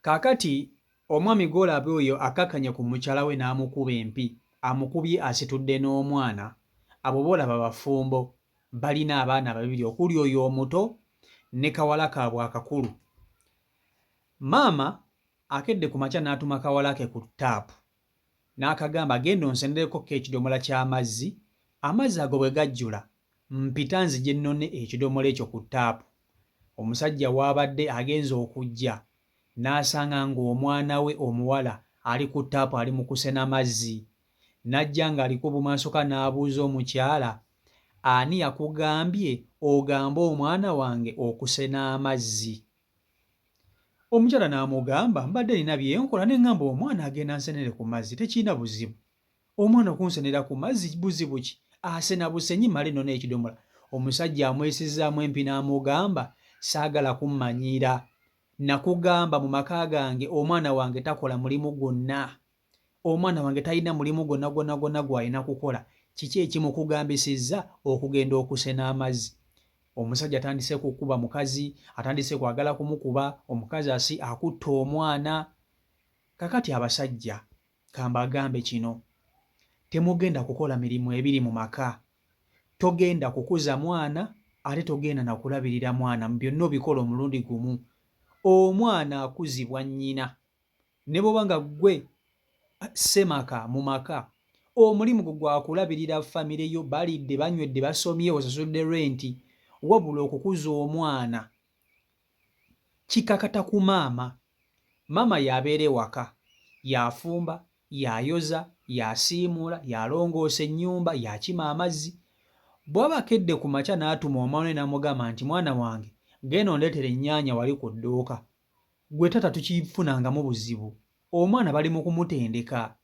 Kaakati omwami gw'olaba oyo akkakkanye ku mukyala we n'amukuba empi, amukubye asitudde n'omwana. Abo b'olaba bafumbo, balina abaana babiri okuli oyo omuto ne kawala kaabwe akakulu. Maama akedde ku makya n'atuma kawala ke ku ttaapu n'akagamba genda onsenerekokko ekidomola ky'amazzi, amazzi ago bwe gajjula mpita nzije nnone ekidomola ekyo ku ttaapu. Omusajja w'abadde agenze okujja n'asanga ng'omwana we omuwala ali ku ttaapu ali mu kusena mazzi. N'ajja ng'aliko obumansuka n'abuuza omukyala, Ani yakugambye ogambe omwana wange okusena amazzi? Omukyala n'amugamba, Mbadde nina bye nkola ne ŋŋamba omwana agenda ansenere ku mazzi tekirina buzibu. Omwana okunsenera ku mazzi buzibu ki? Asena busenyi mmale nnone ekidomola. Omusajja amwesizzaamu empi n'amugamba, Saagala kummanyiira. Nakugamba mu maka gange omwana wange takola mulimu gwonna. Omwana wange talina mulimu gwonna gwonna gwonna gw'alina kukola. Kiki ekimukugambisizza okugenda okusena amazzi? Omusajja atandise kukuba mukazi, atandise kwagala kumukuba, omukazi asi akutte omwana. Kakati abasajja kambagambe kino, temugenda kukola mirimu ebiri mu maka. Togenda kukuza mwana ate togenda na kulabirira mwana, byonna obikola omulundi gumu. Omwana akuzibwa nnyina. Ne bw'oba nga ggwe ssemaka mu maka, omulimu gwo gwa kulabirira famire yo, balidde, banywedde, basomye, osasudde renti, wabula okukuza omwana kikakata ku maama. Maama y'abeera ewaka, y'afumba, y'ayoza, y'asiimuula, y'alongoosa ennyumba, y'akima amazzi. Bw'aba akedde ku makya n'atuma omwana we n'amugamba nti mwana wange genda ondeetere ennyaanya wali ku dduuka, Gwe taata tukifunangamu buzibu omwana bali mukumutendeka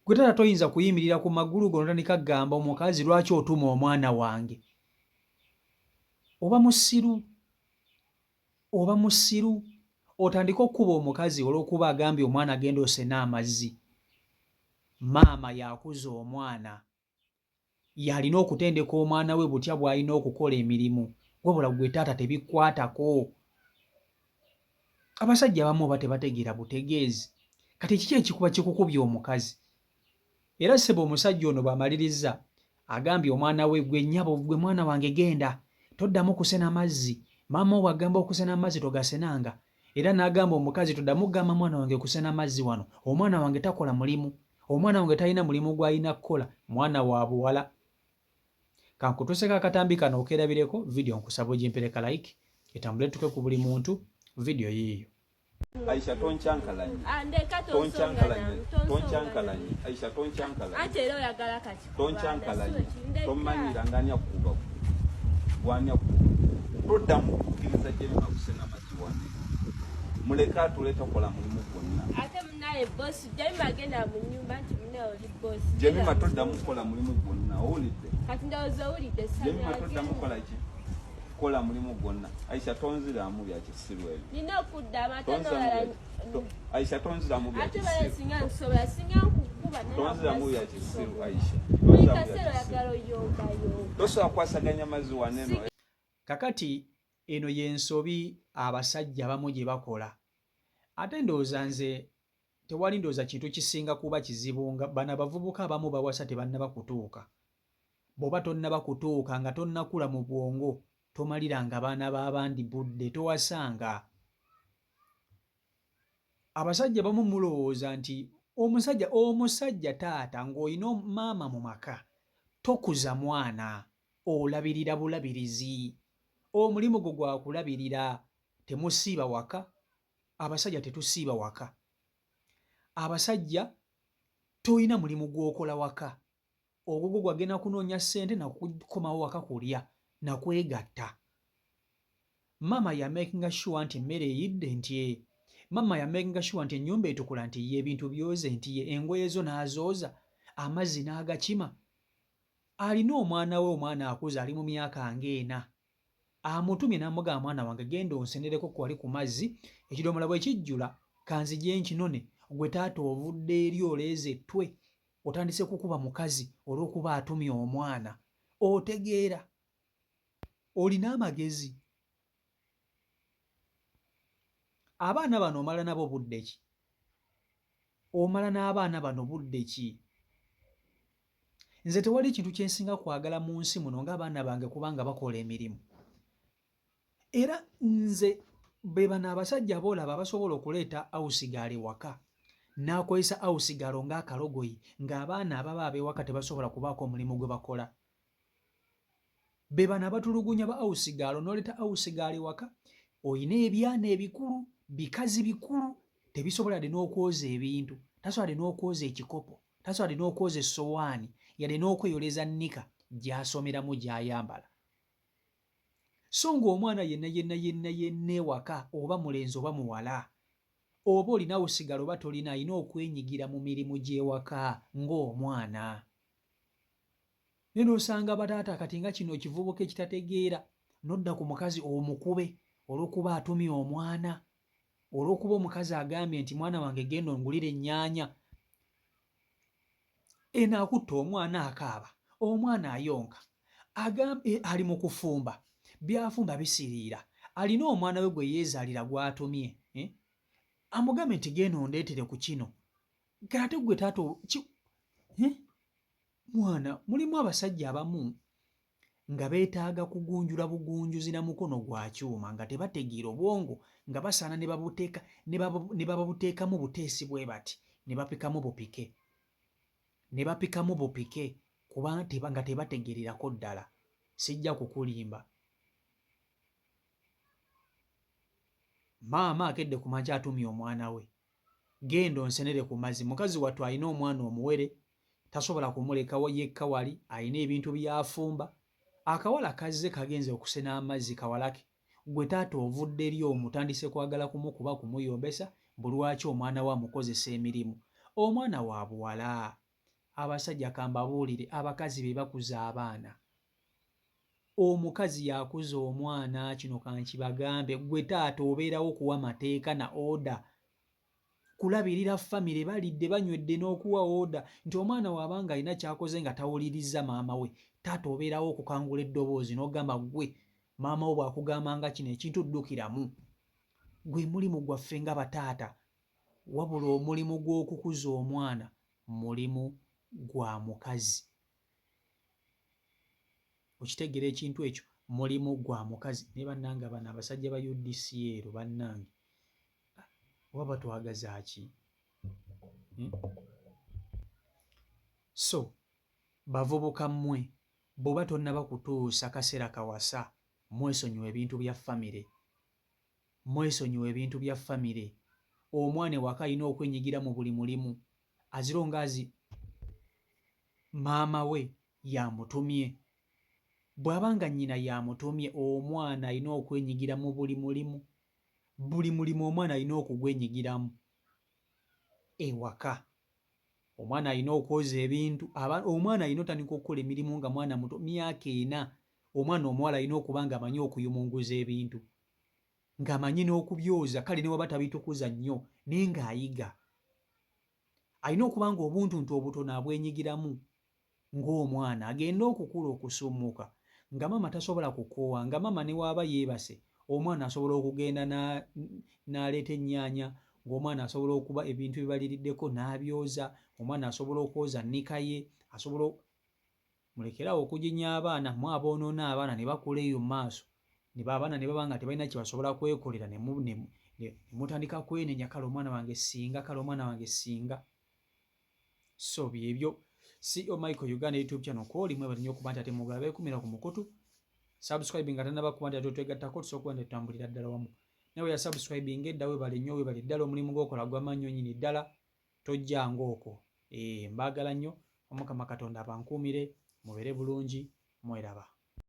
gwe taata toyinza kuyimirira ku magulu go notandika gamba omukazi lwaki otuma omwana wange oba musiru oba musiru otandike okukuba omukazi olwokuba agambye omwana agenda osena amazzi maama yakuza omwana. Y'alina okutendeka omwana we butya bw'alina okukola emirimu wabula ggwe taata tebikkwatako. Abasajja abamu oba tebategeera butegeezi kati kiki ekikuba kikukubya omukazi? Era ssebo omusajja ono bw'amalirizza agambye omwana we gwe nnyabo gwe mwana wange genda toddamu kusena mazzi maama wo bw'agamba okusena amazzi togasenanga era n'agamba omukazi toddamu kugamba mwana wange kusena mazzi wano omwana wange takola mulimu Omwana wange talina mulimu gw'alina kukola, mwana wa buwala. Kankutuuseko akatambi kano okeerabireko, vidiyo nkusaba ogimpere ka like etambule etuuke ku buli muntu, vidiyo yiiyo. Aisha tonkyankalanye. Ah, ndeka Tonkyankalanye. tonsonga. Tonkyankalanye. Aisha tonkyankalanye. Anti era oyagala kati. Tonkyankalanye. Tommanyira nga ani akukuba. Gwani akukuba. Toddamu kukkiriza Jemima kusena mazzi wano. Muleke atule takola mulimu gwonna. Ate munaye boss Jemima agenda mu nyumba nti munaye oli boss. Jemima toddamu kukola mulimu gwonna owulidde? Kati ndowooza owulidde Jemima toddamu kukola ki? Kukola mulimu gwonna. Aisha tonziraamu bya kisiru ebyo. Nina okuddamu ate nolala. Aisha tonziraamu bya kisiru. Ate bale singa nsobola singa nkukuba naye. Tonziraamu bya kisiru Aisha. Buli kaseera oyagala oyombayomba. Tosobola kukwasaganya mazzi wano eno. Kakati eno y'ensobi abasajja abamu gye bakola. Ate ndowooza nze tewali ndowooza kintu kisinga kuba kizibu nga bano abavubuka abamu bawasa tebannaba kutuuka. Bw'oba tonnaba kutuuka nga tonnakula mu bwongo tomaliranga baana b'abandi budde towasanga. Abasajja abamu mulowooza nti omusajja omusajja taata ng'olina maama mu maka tokuza mwana olabirira bulabirizi. Omulimu gwo gwa kulabirira temusiiba waka abasajja tetusiiba waka. Abasajja tolina mulimu gw'okola waka, ogugwo gwagenda kunoonya ssente nakukomawo waka kulya nakwegatta. Maama ya makinga sure nti emmere eyidde nti ee. Maama ya makinga sure nti ennyumba etukula nti ye, ebintu byoze nti ye, engoye zo n'azooza, amazzi n'agakima. Alina omwana we, omwana akuze ali mu myaka ng'ena. Amutumye n'amugamba mwana wange genda onsenereko ku wali ku mazzi, ekidomola bwe kijjula kanzije nkinone, gwe taata ovudde eri oleeze ettwe otandise kukuba mukazi olw'okuba atumye omwana. Otegeera? Olina amagezi? Abaana bano omala nabo budde ki? Omala n'abaana bano budde ki? Nze tewali kintu kye nsinga kwagala mu nsi muno ng'abaana bange kubanga bakola emirimu. Era nze be bano abasajja boolaba abasobola okuleeta awusigaalo ewaka n'akozesa awusigaalo ng'akalogoyi ng'abaana ababa ab'ewaka tebasobola kubaako omulimu gwe bakola. Be bano abatulugunya ba awusigaalo n'oleeta awusigaalo ewaka olina ebyana ebikulu bikazi bikulu tebisobola yadde n'okwoza ebintu tasobola yadde n'okwoza ekikopo tasobola yadde n'okwoza essowaani yadde n'okweyoleza nnika gy'asomeramu gy'ayambala. So ng'omwana yenna yenna yenna yenna ewaka oba mulenzi oba muwala oba olina awusigaalo oba tolina alina okwenyigira mu mirimu gy'ewaka ng'omwana. Naye nosanga bataata kati nga kino ekivubuka ekitategeera nodda ku mukazi omukube olwokuba atumye omwana olwokuba omukazi agambye nti mwana wange genda ongulire ennyanya eno akutta omwana akaaba omwana ayonka agambye eh, ali mu kufumba byafumba bisiriira alina omwana we gwe yeezaalira gwatumye eh? amugambe nti genda ondeetere ku kino ate gwe taata eh? Mwana mulimu abasajja abamu nga beetaaga kugunjula bugunjuzi na mukono gwa kyuma nga tebategeera obwongo nga basaana ne babuteeka ne bababuteekamu buteesi bwe bati ne bapikamu bupike ne bapikamu bupike kuba nga tebategeererako ddala sijja kukulimba maama akedde ku makya atumye omwana we Genda onsenere ku mazzi. Mukazi wattu alina omwana omuwere tasobola kumuleka yekka wali alina ebintu by'afumba. Akawala kazze kagenze okusena amazzi kawalake. Ggwe taata ovudde eri omutandise kwagala kumukuba kumuyombesa mbu lwaki omwana we amukozesa emirimu. Omwana wa buwala. Abasajja kambabuulire abakazi be bakuza abaana. Omukazi yakuza omwana kino kankibagambe gwe taata obeerawo kuwa mateeka na order kulabirira family balidde banywedde n'okuwa order nti omwana waba nga alina kyakoze nga tawulirizza maama we taata obeerawo okukangula eddoboozi n'ogamba gwe maama wo bwakugamba nga kino ekintu ddukiramu gwe mulimu gwaffe nga bataata wabula omulimu gw'okukuza omwana mulimu gwa mukazi. Okitegera ekintu ekyo mulimu gwa mukazi naye banange bano abasajja ba UDCL banange ah, oba batwagaza ki hmm? So bavubuka mmwe bw'oba tonnaba kutuusa kaseera kawasa mwesonyiwe ebintu bya famire mwesonyiwe ebintu bya famire omwana ewaka alina okwenyigira mu buli mulimu azirongaazi Maama we y'amutumye. Bw'aba nga nnyina y'amutumye, omwana alina okwenyigira mu buli mulimu. Buli mulimu omwana alina okugwenyigiramu ewaka. Omwana alina okwoza ebintu. Omwana alina otandika okukola emirimu nga mwana muto, myaka ena. Omwana omuwala alina okuba ng'amanyi okuyumunguza ebintu, ng'amanyi n'okubyoza, kale ne waba tabitukuza nnyo naye ng'ayiga. Alina okuba ng'obuntuntu obutono abwenyigiramu ng'omwana agenda okukula okusummuka nga maama tasobola kukoowa nga maama ne w'aba yeebase omwana asobola okugenda n'aleeta ennyaanya ng'omwana asobola okuba ebintu bye baliriddeko n'abyoza omwana asobola okwoza nnika ye asobola Mulekere awo okujinya abaana mwe abonoona abaana ne bakula eyo mu maaso ne abaana ne baba nga tebalina kye basobola kwekolera ne mutandika kwenenya kale omwana wange singa kale omwana wange singa so byebyo CEO Michael Uganda YouTube channel kwoli mwebale nnyo okuba nti ate mugala beekumira ku mukutu subscribe nga tanaba kuba nti ate otwegattako tusobola okuba nti tutambulira ddala wamu nawe ya subscribing edda webale nnyo webale ddala omulimu gwokola gw'amaanyi nyini ddala Tojjanga okwo. Eeh mbagala nnyo Omukama Katonda abankuumire mubeere bulungi mweraba.